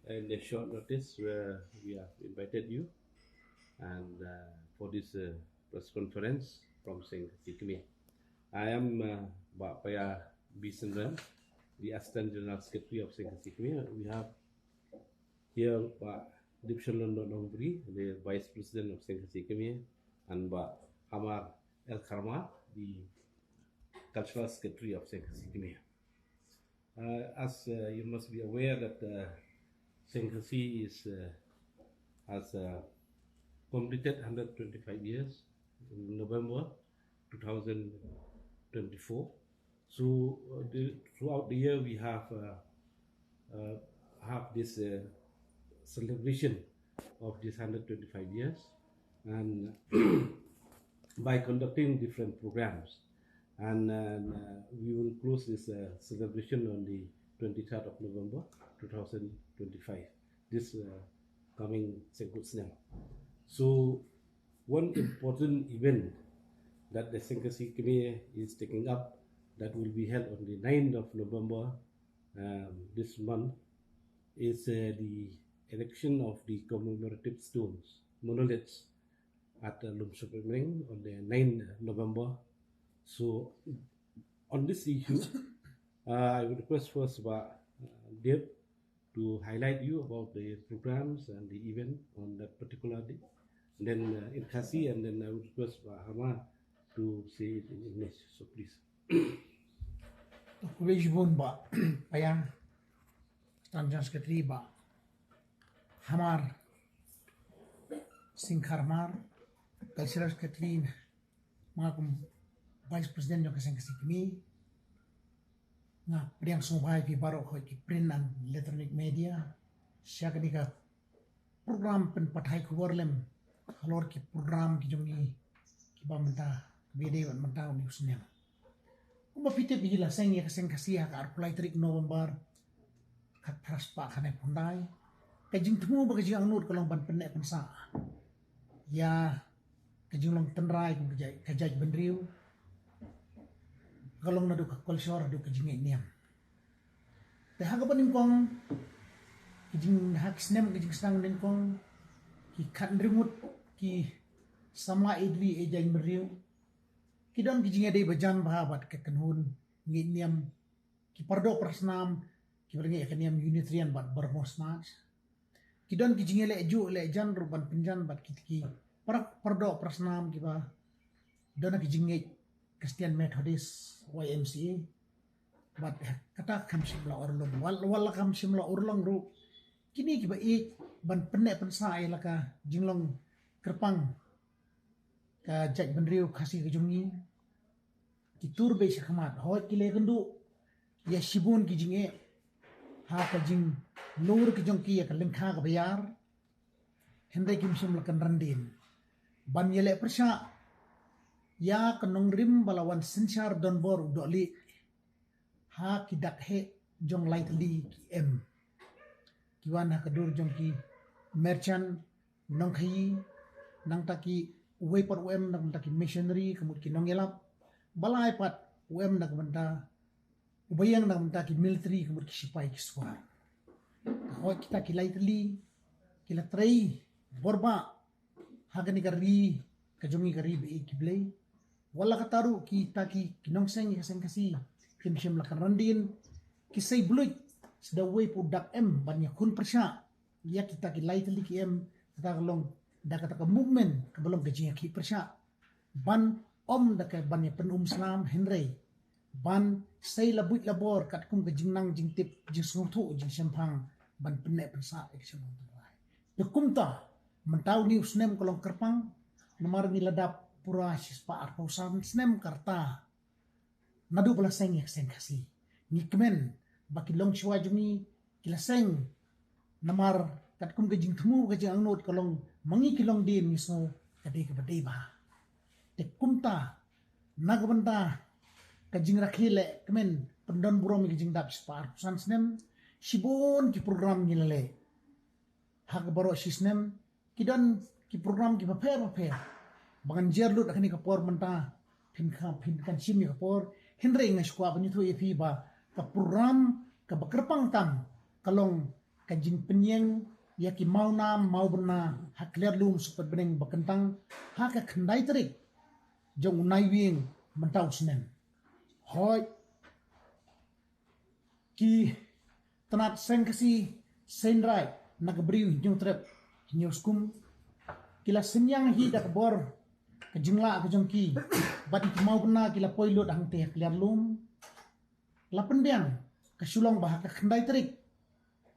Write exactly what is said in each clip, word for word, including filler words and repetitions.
in the short notice where we have invited you and uh, for this uh, press conference from Seng Khasi Kmie. I am uh, Bah Paya B Synran, the Assistant General Secretary of Seng Khasi Kmie. We have here Bah Dipshanlon Nongbri, the Vice President of Seng Khasi Kmie, and Bah Hamar El Kharmar, the Cultural Secretary of Seng Khasi Kmie. Uh, as uh, you must be aware that uh, Seng Khasi is uh, has uh, completed one hundred twenty-five years in November two thousand twenty-four. So uh, the, throughout the year we have uh, uh, have this uh, celebration of this one hundred twenty-five years, and by conducting different programs. And uh, we will close this uh, celebration on the twenty-third of November two thousand twenty-five, this uh, coming Seng Khutsnem. So, one important event that the Seng Khasi Kmie is taking up that will be held on the ninth of November um, this month is uh, the erection of the commemorative stones, monoliths at uh, Lumshyiap Imreng on the ninth November. So, on this issue, uh, I would request first Bah uh, Deb to highlight you about the programs and the event on that particular day. And then uh, in Khasi, and then I would request Bah Hamar to say it in English. So, please. Khublei shibun Bah Paya, Assistant General Secretary, Bah Hamar Singh Kharmar, Cultural Secretary, ma nga kum Vice President jong ka Seng Khasi Kmie. Nga pdiang sngewbha ïa phi baroh, hoi ki print and electronic media, sha kane ka program pynpathai khubor lem halor ki program ki jong ngi kiba mynta, kiba ïadei bad mynta une u snem. Kumba phi tip, ngi la seng ïa ka Seng Khasi ha ka arphew lai tarik November, ka phra spah khatnai phew khyndai. Ka jingthmu bad ka jingangnud ka long ban pynneh pynsah ïa ka jinglong tynrai kum ka jait, ka jaitbynriew, ka long naduh ka kolshor haduh ka jingngeit niam. Te ha kaba nyngkong, ki jing, ha ki snem ka jingsdang nyngkong, ki khathynriew ngut ki samla ïeit ri ïeit jaitbynriew ki don ki jingïadei bajan bha bad ka kynhun ngeit niam, ki pardoh parasnam kiba la ngeit ïa ka niam Unitarian bad Burmose March. Ki don ki jingïaleh juh leh jan ruh ban pynjan bad kita ki para, pardoh parasnam kiba don ki jingngeit Christian Methodist, Y M C A. Bad kata kam shym la urlong, wat, wat la kam shym la urlong ruh, kine kiba ïeit ban pynneh pynsah ïa la ka jinglong kyrpang ka jaitbynriew Khasi ka jong ngi, ki tur beit shakhmat, hooid ki leh kynduh ïa shibun ki jingeh ha ka jinglur ka jong ki ïa ka lyngkha kaba ïar, hynrei kim shym la kynran dien ban ïaleh pyrshah ïa ka nongrim ba la wan synshar donbor u dohlieh ha ki dak heh jong lai tylli ki em, ki wan ha ka dur jong ki merchant, nongkhaïi, nangta ki, uwei pat u em na ka bynta ki missionary, ka mut ki nongïalap, balai pat u em na ka bynta, uba ïeng na ka bynta ki military, ka mut ki shipai ki skwar. Hooid kita ki lai tylli ki la trei bor bha ha kane ka ri ka jong ngi, ka ri ba ïeit ki Blei. Wat la katta ruh kita ki, ki nongseng ïa ka Seng Khasi kim shym la kynran dien, ki sei bluit sha da uwei pat u dak em ban ïakhun pyrshah ïa kita ki lai tylli ki em, kata ka long da kata ka movement kaba long ka jingïakhih pyrshah ban ym da ka ban ïa pynum snam, hynrei ban sei la buit la bor katkum ka jingnang jingtip jingsngewthuh jingshemphang ban pynneh pynsah ïa ka shnong tynrai. Te kumta mynta une u snem ka long kyrpang namar ngi la dap pura shispah arphew san snem ka rta naduh ba la seng ïa ka Seng Khasi. Ngi kmen ba ki longshuwa jong ngi ki la seng namar katkum ka jingthmu, ka jingangnud ka long ma ngi ki longdien ngi sngew ka dei kaba dei bha. Te kumta na ka bynta ka jingrakhe leh kmen pyndon burom ïa ka jingdap shispah arphew san snem, shibun ki program ngi la leh ha ka baroh shi snem. Ki don ki program kiba pher bapher ba ngan jer lut ha kane ka por mynta, phin ka, phin kan shim ïa ka por, hynrei nga shu kwah ban ïathuh ïa phi ba ka program kaba kyrpang tam ka long ka jingpynïeng ïa ki mawnam mawbynna ha Kliar Lum Sohpetbneng ba kyntang ha ka khyndai tarik jong u Naiwieng mynta u snem. Hooid, ki tnat Seng Khasi Seng Raij na ka Bri u Hynñiewtrep Hynñiewskum ki la synñiang hi da ka bor ka jinglah ka jong ki, bad ki mawbynna ki la poi lut hangtei ha Kliar Lum. La pynbiang ka shu long ba ha ka khyndai tarik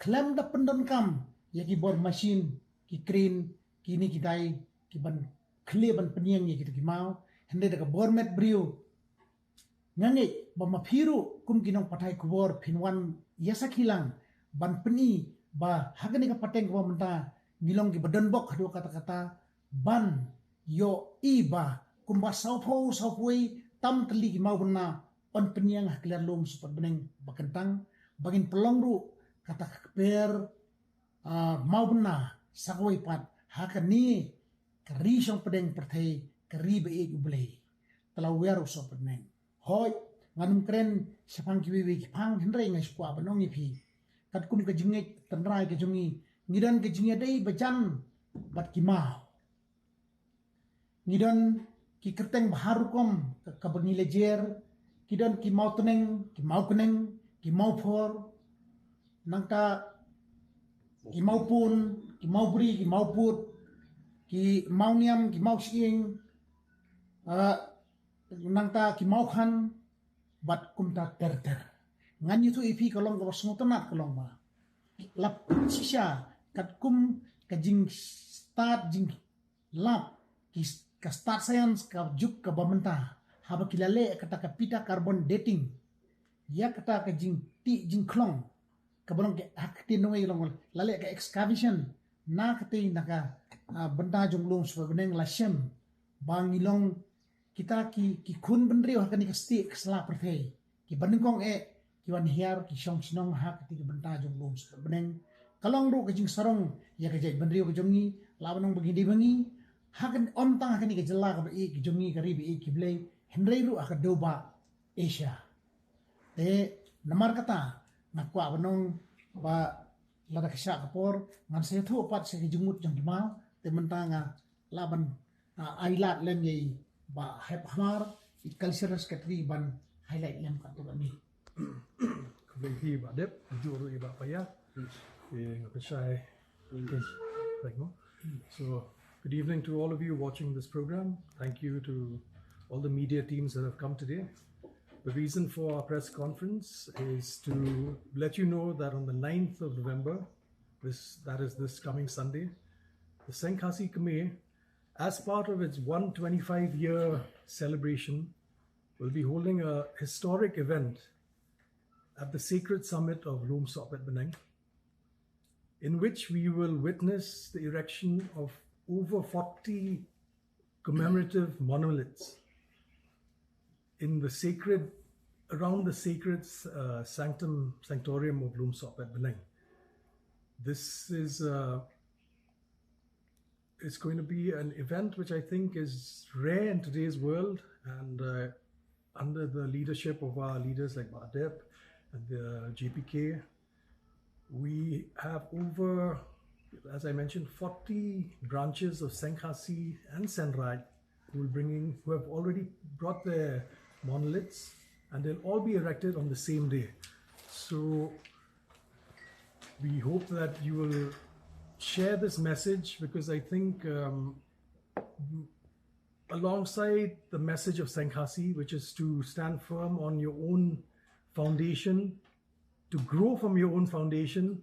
khlem da pyndonkam ïa ki bor machine, ki crane, kine ki dai ki ban khlieh ban pynïeng ïa kito ki maw. Hynrei da ka bor met briew, nga ngeit ba ma phi ruh kum ki nongpathai khubor phin wan ïa sakhi lang ban pyni ba ha kane ka pateng kaba mynta ngi long kiba donbok haduh katta katta ban ïohi ba kumba sawphew sawphew tam tylli ki mawbynna yn pynïeng ha Kliar Lum Sohpetbneng ba kyntang, ba ngin pynlong ruh kata ka kper, ah, mawbynna sa kawei pat ha kane ka ri shongpdeng pyrthei, ka ri ba ïeit U Blei. Talawiar u Sohpetbneng. Hooid, ngan ym kren shaphang kiwei wei ki phang, hynrei nga sngewkwah ban ong ïa phi, katkum ka jingngeit tynrai ka jong ngi, ngi don ka jingïadei ba jan bad ki maw. Ngi don ki kyrteng ba har rukom ka, kaba ngi la jer. Ki don ki mawtneng, ki mawkneng, ki mawphor, nangta ki mawpun, ki mawbri, ki mawput, ki mawniam, ki mawsyieng, ah, nangta ki mawkhan, bad kumta ter ter. Ngan ïathuh ïa phi ka long kaba sngewtynnat ka long ba la pynshisha katkum ka jingstad jing lab, ki s-, ka stad science ka juk kaba mynta, haba ki la leh kata ka pita carbon dating ïa kata ka jingtih jingkhlong, kaba long ka ha ka ktien nongwei long la leh ka excavation na katei na ka, ah, bynta jong Lum Sohpetbneng, la shem ba ngi long kita ki, ki khun bynriew ha kane ka stieh ka sla pyrthei, ki ba nyngkong eh ki wan hiar, ki shong shnong ha kata ka bynta jong Lum Sohpetbneng. Ka long ruh ka jingsarong ïa ka jaitbynriew ka jong ngi, lah ban ong ba ngi dei ba ngi ha ka, ym tang ha kane ka jylla kaba ïeit ka jong ngi, ka ri ba ïeit ka Blei, hynrei ruh ha ka dewbah Asia. Te namar kata nga kwah ban ong ba lada ka shah ka por ngan sa ïathuh pat sha ki jingmut jong ki maw. Te mynta nga lah ban, ah, ai lad lem ïa i Bah Hep Hamar, i Cultural Secretary, ban highlight lem katto katne. Khublei ïa i Bah Dep, juh ruh i Bah Paya. Ïa nga pynshai. Thank you. So, good evening to all of you watching this program. Thank you to all the media teams that have come today. The reason for our press conference is to let you know that on the ninth of November, this, that is this coming Sunday, the Seng Khasi Khmer, as part of its one twenty-five year celebration, will be holding a historic event at the sacred summit of Lum Sohpetbneng, in which we will witness the erection of over forty commemorative monoliths in the sacred, around the sacred, uh, sanctum, sanctorium of Lum Sohpetbneng. This is, uh, it's going to be an event which I think is rare in today's world, and, uh, under the leadership of our leaders like Bah Dep and the J P K, we have over, as I mentioned, forty branches of Seng Khasi and Seng Raij who will bringing, who have already brought their monoliths, and they'll all be erected on the same day. So we hope that you will share this message, because I think, um, alongside the message of Seng Khasi, which is to stand firm on your own foundation, to grow from your own foundation,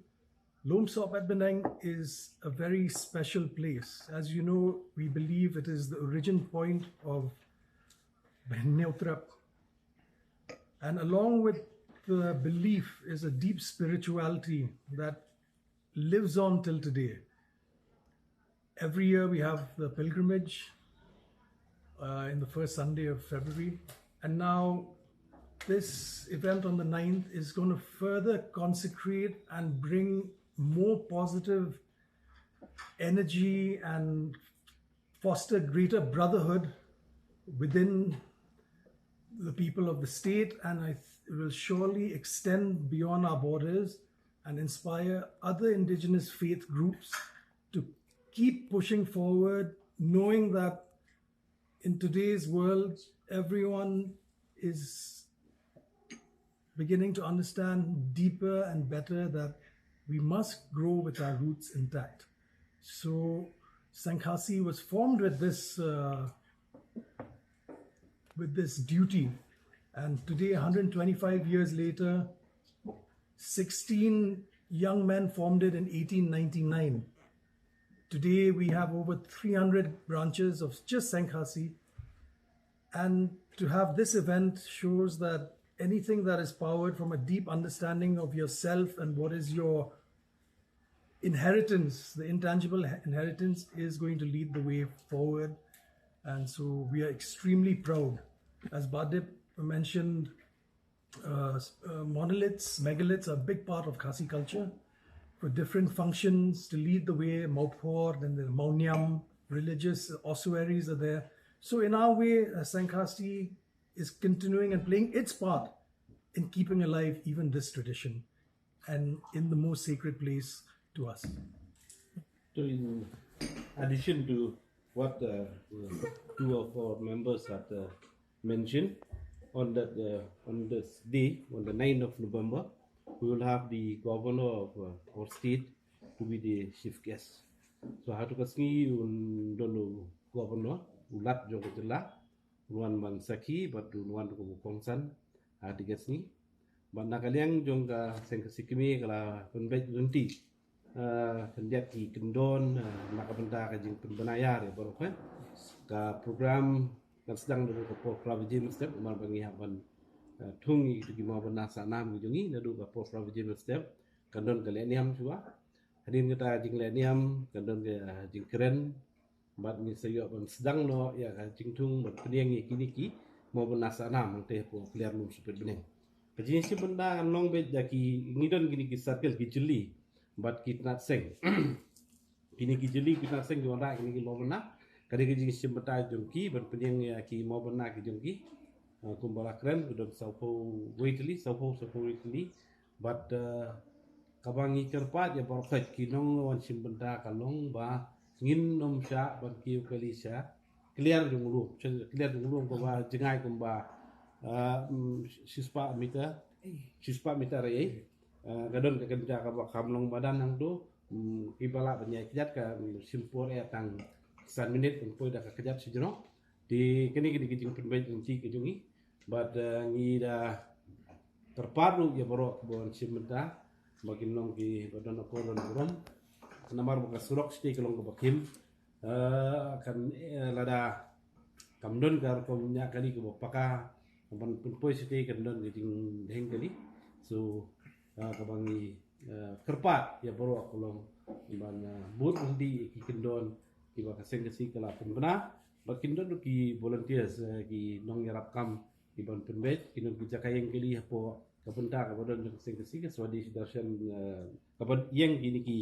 Lum Sohpetbneng is a very special place. As you know, we believe it is the origin point of Hynñiewtrep. And along with the belief is a deep spirituality that lives on till today. Every year we have the pilgrimage, uh, in the first Sunday of February. And now this event on the ninth is going to further consecrate and bring more positive energy and foster greater brotherhood within the people of the state, and I th-, will surely extend beyond our borders and inspire other indigenous faith groups to keep pushing forward, knowing that in today's world, everyone is beginning to understand deeper and better that we must grow with our roots intact. So, Sengkhasi was formed with this uh, with this duty, and today, one hundred twenty-five years later, sixteen young men formed it in eighteen ninety-nine. Today, we have over three hundred branches of just Sengkhasi, and to have this event shows that anything that is powered from a deep understanding of yourself and what is your inheritance, the intangible inheritance, is going to lead the way forward. And so we are extremely proud. As Badip mentioned, uh, uh, monoliths, megaliths are a big part of Khasi culture for different functions to lead the way. Mawphor, then the Mawniam, religious ossuaries are there. So in our way, uh, Sengkhasi is continuing and playing its part in keeping alive even this tradition and in the most sacred place to us. So in addition to what uh, two of our members had uh, mentioned, on that uh, on this day, on the ninth of November, we will have the governor of uh, our state to be the chief guest. So ha katu ka sngi un don u governor, u lat jong ka jylla, un wan ban sakhi, bad un wan kum u kongsan ha katu ka sngi. Bad na ka liang jong ka Sengkhasi Kmie ka la pynbeit lynti khyndiat ki kyndon na ka bynta ka jingpynbna ïar ïa baroh. Ka program kan sdang naduh ka por phra baje mynstep, namar ba ngi hap ban thung ïa kitu ki mawbynna sahnam ki jong ngi naduh ka por phra baje mynstep. Kan don ka lehniam shuwa. Hadien kata ka jinglehniam kan don ka jingkren, bad ngi sa ïoh ban sdang noh ïa ka jingthung ban pynïeng ïa kine ki mawbynna sahnam hangtei hapoh kliar lum sha pyrthei bneng. Ka jingïashim bynta kan long beit da ki, ngi don kine ki circle, ki jylli bad ki tnat seng. Kine ki jylli, ki tnat seng ki wanrah kine ki mawbynna. Ka dei ka jingïashim bynta jong ki ban pynïeng ïa ki mawbynna ki jong ki. Kumba la kren, ki don sawphew wei tylli, sawphew, sawphew wei tylli. Bad kaba ngi kyrpad ïa baroh ki nongwan shim bynta ka long ba ngin ym shah ban kiew kali sha kliar jong u lum, sha kliar jong u lum, kaba jngai kumba shispah meter, shispah meter ei. Ka don ka kynja kaba kham long madan hangto. Kiba lah ban ïai kjat ka shim por ïa tang san minit ban poi da ka kjat shajrong. Te kane ka dei ka jingpynbeit lynti ka jong ngi. Bad ngi da kyrpad ruh ïa baroh kiba wan shim bynta ba kin long kiba don akor don burom. Namar ba ka surok shatei ka long kaba khim. Kan lada kam don ka rukom ñiah kali kaba paka ban pynpoi shatei, kan don ka jingdheng kali. So kaba ngi kyrpad ïa baroh ka long ban bud lynti ïa ki kyndon kiba ka Sengkhasi ka la pynbna. Bad kin don ki volunteers, ki nongïarap kam, ki ban pynbeit, kin don ki jaka ïeng kali hapoh ka bynta kaba don jong ka Sengkhasi, ka Swadeshi Darshan, kaba ïeng kine ki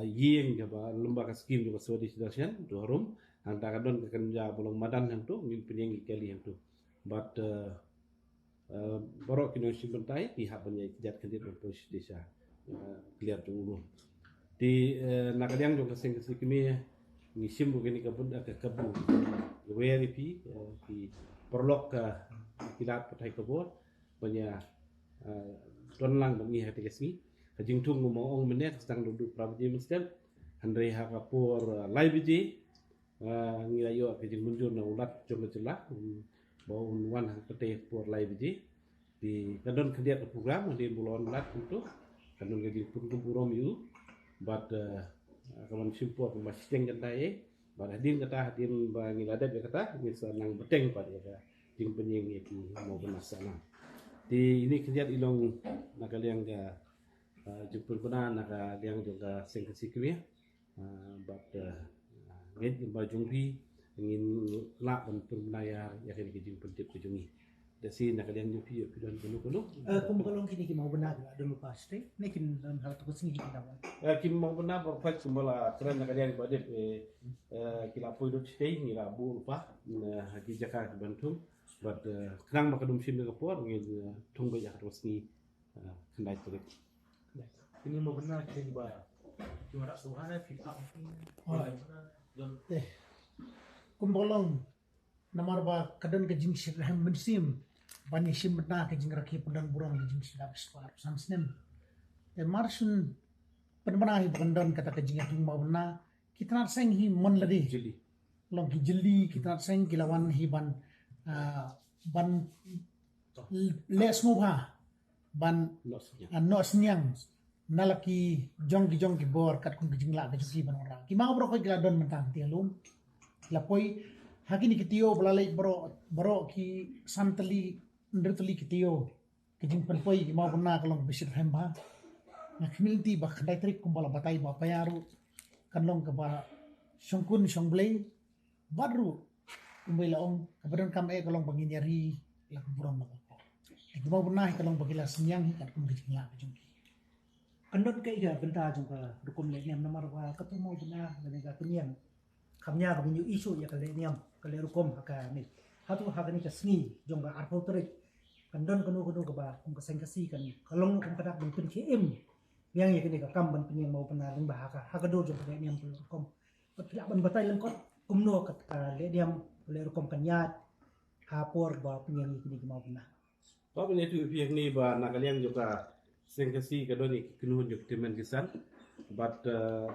ïing kaba lyngba ka skim jong ka Swadeshi Darshan, to harum. Hangta ka don ka kynja ba long madan hangto, ngin pynïeng ki kali hangto. Bad baroh ki nongshim bynta ki hap ban ïai kjat khyndiat ban poi shatei sha kliar jong u lum. Te na ka liang jong ka Sengkhasi Kmie ngi shim ruh kane ka bynta ka kabu, ka wer ïa phi ki paralok, ki lad pathai khubor ban ïa don lang bad ngi ha kata ka sngi. Ka jingthung kumba ong mynne ka sdang naduh phra baje mynstep, hynrei ha ka por lai baje ngi la ïoh ka jingmynjur na u Lat jong ka jylla ba un wan ha kata ka por lai baje. Te ka don khyndiat ka program hadien ba u la wan u Lat kumto, ka don ka jingpynkup burom ïa u bad ka ban shim por kumba shiteng kynta ïa. Bad hadien kata, hadien ba ngi la dep ïa kata, ngi sa nang bteng pat ïa ka jingpynïeng ïa ki mawbynna sahnam. Te ine khyndiat i long na ka liang ka jingpynbna na ka liang jong ka Sengkhasi Kmie. Bad ngeit ba jong phi ngin lah ban pynbna ïa kane ka jingpyntip ka jong ngi. Da shi na ka liang jong phi, phi don kano kano. Kumba ka long kine ki mawbynna ki la don lypa shatei, ne kin don ha kata ka sngi ki la wan? Ki mawbynna baroh kumba la kren na ka liang ba dep, ki la poi lut shatei, ngi la buh lypa ha ki jaka ki ban thung. Bad khnang ba ka dum shim da ka por, ngin thung beit ha kata ka sngi khyndai tarik. Kini mo bna kini ba. Cuma rak suha na fit up. Oi. Te kumba long namar ba ka don ka jingshitrhem mynsiem ban ïashim bynta ka jingrakhe pyndon burom ka jingshida ba shipar san snem. Te mar shun pynbna hi ba kan don kata ka jingïatung mo bna ki tnat seng hi mon lade. Jylliew. Long ki jylliew ki tnat seng ki la wan hi ban ah, ban leh sngewbha ban Nok sniang. ah, noh sniang na la ki jong ki jong ki bor katkum ki jinglah ka jong ki ban wanrah. Ki maw baroh ki la don mynta ki lum. La poi ha kini ki taïew ba la leit baroh baroh ki san tylli hynriew tylli ki taïew. Ka jingpynpoi ki maw bna ka long ba shitrhem bha. Nga khmih lynti ba khyndai tarik kumba la batai ba paya ruh kan long kaba shongkun shongblei bad ruh kumba la ong kaba donkam eh ka long ba ngin ïari la ka burom la ka. Ki maw bna hi ka long ba ki la sniang hi katkum ka jinglah ka jong ki. Kan don ka ïa bynta jong ka rukom leh niam namar ba ka tu maw bna ka ne ka pynïeng. Kam nia ba ngin ïoh issue ïa ka leh niam ka leh rukom ha ka ni. Hato ha ka ni ka sngi jong ka arphew tarik kan don kano kano kaba kum ka seng Khasi kan ka long kum ka dak ban pynkhie im. Biang ïa ka ni ka kam ban pynïeng maw bna lyngba ha ka ha ka dur jong ka leh niam ka leh rukom. Ba phi lah ban batai lyngkot kumno ka ka leh niam ka leh rukom kan ïaid ha por ba pynïeng ïa ka ni ka maw bna. Ba ban ïathuh ïa phi hangne ba na ka liang jong ka seng Khasi ka don ïa ki kynhun jong ki tymmen ki san. Bad eh,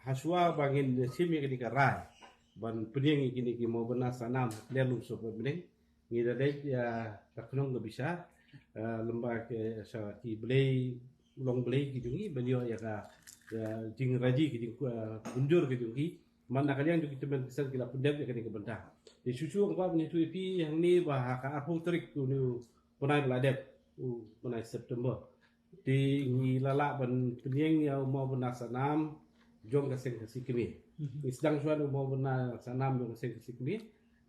hashwa ba ngin shim ïa kane ka rai ban pdiang ïa kine ki mawbynna sanam ha Kliar Lumshyiap Bad Bneng. Ngi da leit ïa ka khnong ka bishar eh, lymba ki sha ki blei long blei ki jong ngi ban ïoh ïa ka eh, jingraji ki jing eh, bynjur ki jong ngi. Man na ka liang jong ki tymmen ki san ki la pyndep ïa kane ka bynta. Te shuh shuh nga kwah ban ïathuh ïa phi hangne ba ha ka arphew tarik une u bnai ba la dep u bnai September. Te ngi la lah ban pynïeng ïa u mawbynna sanam jong ka seng Khasi Khmer. Ngi sdang shuwa u mawbynna sanam jong ka seng Khasi Khmer.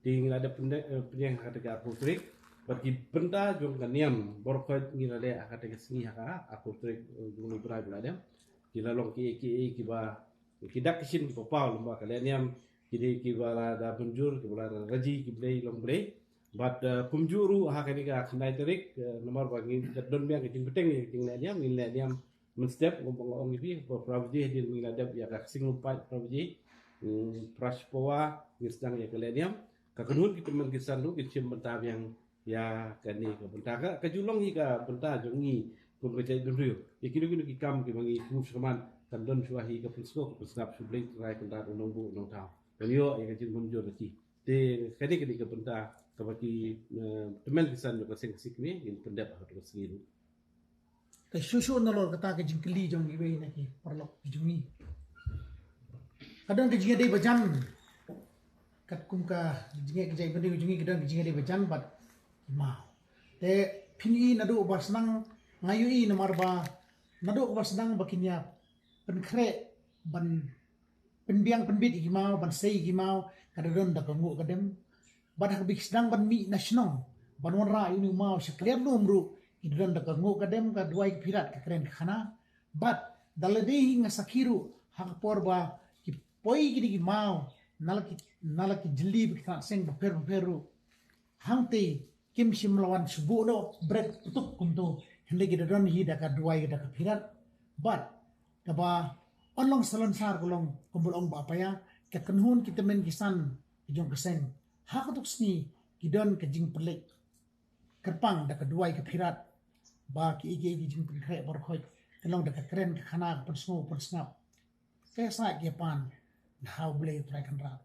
Te ngi la dep pynde- eh, pynïeng ha kata ka arphew tarik. Bad ki bynta jong ka niam baroh khoit ngi la leh ha kata ka sngi ha ka arphew tarik eh, jong une u bnai ba la dep. Ki la long ki ki ki ba ki dak ki shin ki papaw lymba ka leh niam ki dei ki ba la da bynjur ki ba la da raji ki blei long blei. Bad eh, kumjuh ruh ha kane ka khyndai tarik eh, namar ba ngi ka don biang ka jingbteng ïa ka jingleh niam ngin leh niam mynstep ngam ong ong ïa phi ba phra baje hadien ngi la dep ïa ka ksing lum paid phra baje. Hmm, phra shi pawa ngi sdang ïa ka leh niam. Ka kynhun ki tymmen ki san ruh ki shim bynta biang ïa kane ka bynta ka ka ju long hi ka bynta jong ngi kum ka jaitbynriew. Ïa kino kino ki kam kiba ngi sngewsih man kan don shuwa hi ka pynsngew ka pynsngap shu Blei Trai Kynrad u nongbuh u nongthaw. Kan ïoh ïa ka jingbymjur na ki. Te kane kane ka bynta kaba ki eh, tymmen ki san jong ka seng Khasi Khmer ngin pyndep ha ka sngi ruh. Te shuh shuh nalor kata ka jingkylli jong iwei na ki paralok ki jong ngi. Ka don ka jingïadei bajan katkum ka jingïadei ka jingïadei jong ngi ka don ka jingïadei bajan bad ki maw. Te phin i naduh ba sdang nga ïohi namar ba naduh ba sdang ba kin ïa pynkhreh ban pynbiang pynbit ïa ki maw ban sei ïa ki maw ka da don da ka nguh ka dem. Bad ha kaba ki sdang ban mih na shnong ban wanrah ïa une u maw sha Kliar Lum ruh ki da don da ka nguh ka dem ka duwai ka phirat ka kren ka khana. Bad da lade hi nga sakhi ruh ha ka por ba ki poi kine ki maw na la ki na la ki jylliew ba ki tnat seng bapher bapher ruh. Hangtei kim shym la wan shu buh noh bret ptuk kumto. Hynrei ki da don hi da ka duwai da ka phirat. Bad kaba ong long salonsar ka long kumba ong ba paya ka kynhun ki tymmen ki san ki jong ka seng ha katuk sngi ki don ka jingpyllait kyrpang da ka duwai ka phirat. Ba ki ïeit ki jingpynkhreh baroh khoit ka long da ka kren ka khana ka pynsngew pynsngap. Te sa ki pan na ha u Blei Trai Kynrad